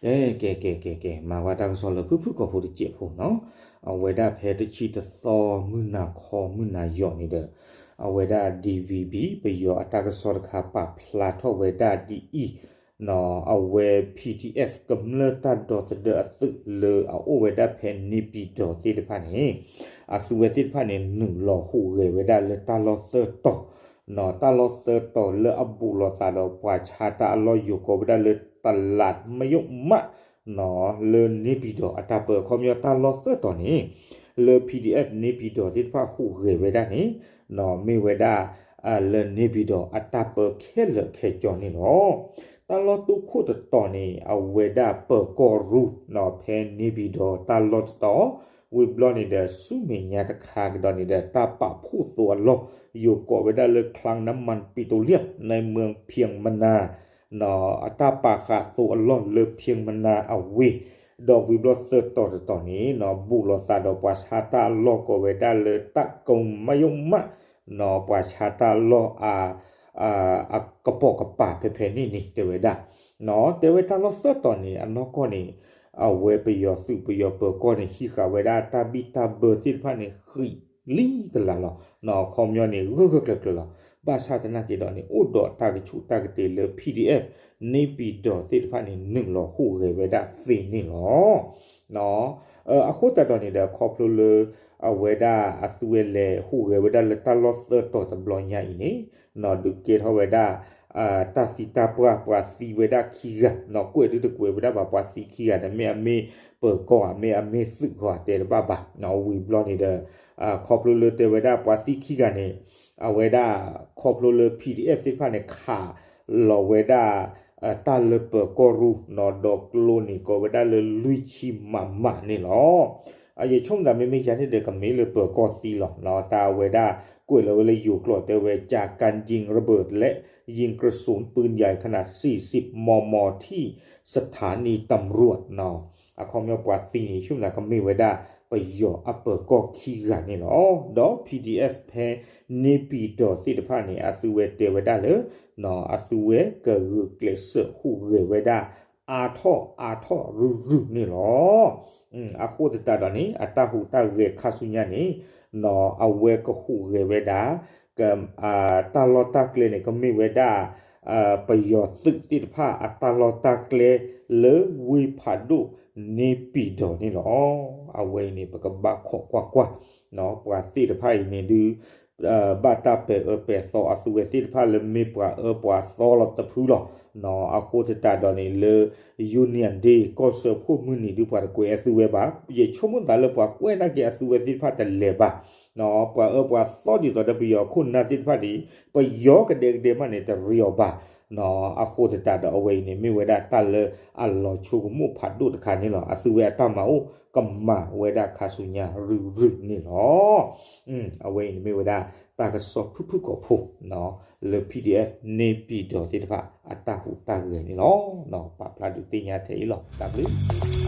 ကဲ ကဲ ကဲ ကဲ ကဲ မၤဝဲတၢ်ကစီၣ်လၢဖုၣ်ဖုၣ်ကိာ်ဖိတစဲးဖိနီၤ, အဝဲဒၣ်ဖဲတဆံတသီ မုၢ်နၤခီ မုၢ်နၤယီၤန့ၣ်ဒီး အဝဲဒၣ် DVB ပယီၤအတၢ်ကစီၣ်တခါ ပာ်ဖျါထီၣ်ဝဲဒၣ်ဒ်အံၤ, အဝဲ PDF ကမျၢၢ်တၢ်ဒီသဒၢအသုးလၢအအိၣ်ဝဲဒၣ်ဖဲ နေပြည်တော် သ့ၣ်တဖၣ်န့ၣ် အသုဝဲသ့ၣ်တဖၣ်န့ၣ် နုာ်လီၤဟူးဂဲၤဝဲဒၣ်လၢတၢ်လီၢ်သၢတီၤ, တၢ်လီၢ်သၢတီၤလၢအဘူးလိာ်သးဒီးပှၤဆါတၢ်အလီၢ် ယိၤကိးဝဲဒၣ်လၢ တလးမယုမး လၢ နေပြည်တော် အတၢ်ပၢ အခီပညီတၢ်လီၢ်သၢတီၤန့ၣ် လၢ PDF နေပြည်တော် သ့ၣ်တဖၣ်ဟူးဂဲၤဝဲဒၣ်န့ၣ် မ့ၢ်ဝဲဒၣ် လၢ နေပြည်တော် အတၢ်ပၢခဲလၢာ်ခဲဆ့န့ၣ်လီၤ. တၢ်လီၢ်တိခိၣ်တတီၤန့ၣ် အဝဲဒၣ်ပၢၤကီၢ်ရူၢ် ဖဲ နေပြည်တော် တၢ်လီၢ်တတီၤ, ဝံၤဘျီန့ၣ်ဒီး ဆူမဲာ်ညါတခါကဒီးန့ၣ်ဒီး တၢ်ပာ်ဖှိၣ်သိအလီၢ် ယိၤကိးဝဲဒၣ်လၢ คลังน้ำมันปิโตรเลียม ในเมืองเพียงมานาว အတၢ်ပာ်ဃာ်သိအလီၢ်လၢ ဖၠ့မနၤ အဝ့ၢ်, ဒီးဝံၤဘျီသၢတီၤတတီၤန့ၣ် ဘူးလိာ်သးဒီးပှၤဆါတၢ်အလီၢ်ကိးဝဲဒၣ်လၢ တၢ်ကိမယုမး ပှၤဆါတၢ်အလီၢ် အကပိာ်ကပၤဖဲဖဲန့ၣ်န့ၣ် တဲဝဲဒၣ်, တဲဝဲတၢ်လီၢ်သၢတီၤန့ၣ် အနီၢ်ကီၢ်န့ၣ် အဝဲပယီၤသုးပယီၤပၢၤကီၢ်န့ၣ် ဟံးဃာ်ဝဲဒၣ်တၢ်ဘံၣ်တၢ်ဘၢသ့ၣ်တဖၣ်န့ၣ် ဃံးလံကလးလီၤ. အခီပညီန့ၣ် ဂၢၢ်ဂၢၢ်ကျၢၤကျၢၤလီၤ. ဘၣ်ဆၣ်သနာ်က့ဒီးန့ၣ် အိၣ်ဒီးတၢ်ကဆူးတၢ်ကတ့ၤလၢ PDF နေပြည်တော် သ့ၣ်တဖၣ်န့ၣ် နုာ်လီၤဟူးဂဲၤဝဲဒၣ်သ့န့ၣ်လီၤ. အဃိသတးဒီးန့ၣ်ဒီး ခီဖျိလၢ အဝဲဒၣ်အသုဝဲလဲၤဟူးဂဲၤဝဲဒၣ်လၢတၢ်လီၢ်သၢတီၤတဘျီညါအံၤန့ၣ် ဒုးကဲထီၣ်ဝဲဒၣ် တၢ်သံတၢ်ပှၢ် ပှၤသံဝဲဒၣ်ခံဂၤ, ကွဲးဒုတကွဲးဝဲဒၣ်ဘၣ် ပှၤသံခံဂၤန့ၣ် မ့ၢ်အမ့ၢ်ပၢၤကီၢ်ဧါ မ့ၢ်အမ့ၢ်သုးကီၢ်ဧါ တဲတဘၣ်ဘၣ်. ဝံၤဘျီန့ၣ်ဒီး ခီဖျိလၢတဲဝဲဒၣ်ပှၤသံခံဂၤန့ၣ် အဝဲဒၣ် ခီဖျိလၢ PDF သ့ၣ်တဖၣ်န့ၣ် ခးလီၤဝဲဒၣ် တၢ်လၢပၢၤကီၢ်ရူၢ် ဒီးကျိန့ၣ် ကိးဝဲဒၣ်လၢလွံၢ်ဆံမးမးန့ၣ်လီၤ. ယဆိကမိၣ်သးမ့မ့ၢ်ယၤန့ၣ်ဒီး ကမ့ၢ်လၢပၢၤကီ၁ံလီၤ. တၢ်အဝဲဒၣ် ကွဲးလီၤဝဲလၢယိၤကျိာ်တဲဝဲ จากการยิงระเบิดและยิงกระสุนปืนใหญ่ขนาดสี่สิบ มม ที่สถานีตำรวจ အခီပညီပှၤသံန့ၣ် ဆိကမိၣ်သးကမ့ၢ်ဝဲဒၣ် ပယီၤအပၢၤကီၢ်ခံဂၤန့ၣ်လီၤ. ဒီး PDF ဖဲ နေပြည်တော် သ့ၣ်တဖၣ်န့ၣ် အသုဝဲတဲဝဲဒၣ်လၢ အသုဝဲကဂုာ်ကျဲးစၢးဟူးဂဲၤဝဲဒၣ် အါထီၣ်အါထီၣ်ရုၢ်ရုၢ်န့ၣ်လီၤ. အဃိသတးဒီးန့ၣ် အတၢ်ဟူးတၢ်ဂဲၤခါဆူညါန့ၣ် အဝဲကဟူးဂဲၤဝဲဒၣ် တၢ်လီၢ်တၢ်ကျဲန့ၣ် ကမ့ၢ်ဝဲဒၣ် ပယီၤသုးသ့ၣ်တဖၣ်အတၢ်လီၢ်တၢ်ကျဲလၢဝ့ၢ်ဖးဒိၣ် နေပြည်တော် န့ၣ်လီၤ. အဝဲအံၤန့ၣ် ပကဘၣ်ခိးကွၢ်ကွၢ် ပှၤသ့ၣ်တဖၣ်အံၤန့ၣ်ဒုး ဘၣ်တၢ်ပဲာ်အၢပဲာ်သီအသုဝဲသ့ၣ်တဖၣ်လၢမ့ၢ်ပှၤအၢပှၤသီလီၤတဖုလီၤ. အဃိသတးဒီးန့ၣ်လၢ Union Day ကီၢ်စၢဖှိၣ်မုၢ်နံၤဒုး ပှၤတကွဲးအသုဝဲဘၣ်. ယဆိကမိၣ်သးလၢပှၤကွဲးနာ်က့ၤအသုဝဲသ့ၣ်တဖၣ်တလဲၤဘၣ်. ပှၤအၢပှၤသီဒ်သိးဒီးပယီၤခိၣ်နၢ်သ့ၣ်တဖၣ်န့ၣ် ပယီၤကဒဲကဒဲမးန့ၣ် တရ့အီၤဘၣ်. အဃိသတးဒီးအဝဲအံၤန့ၣ် မ့ၢ်ဝဲဒၣ်တၢ်လၢအလီၤဆိကမိၣ်ဖးဒိၣ်တခါန့ၣ်လီၤ. အသုဝဲအတၢ်မၤအိၣ်ကမၤဝဲဒၣ်ခါဆူညါရုၢ်ရုၢ်န့ၣ်လီၤ. အဝဲအံၤန့ၣ်မ့ၢ်ဝဲဒၣ်တၢ်ကစီၣ်ဖုၣ်ဖုၣ်ကိာ်ဖိ လၢ PDF နေပြည်တော် သ့ၣ်တဖၣ်အတၢ်ဟူးတၢ်ဂဲၤန့ၣ်လီၤ. ပာ်ဖျါဒုးသ့ၣ်ညါထဲအံၤလီၤ. တၢ်ဘျုး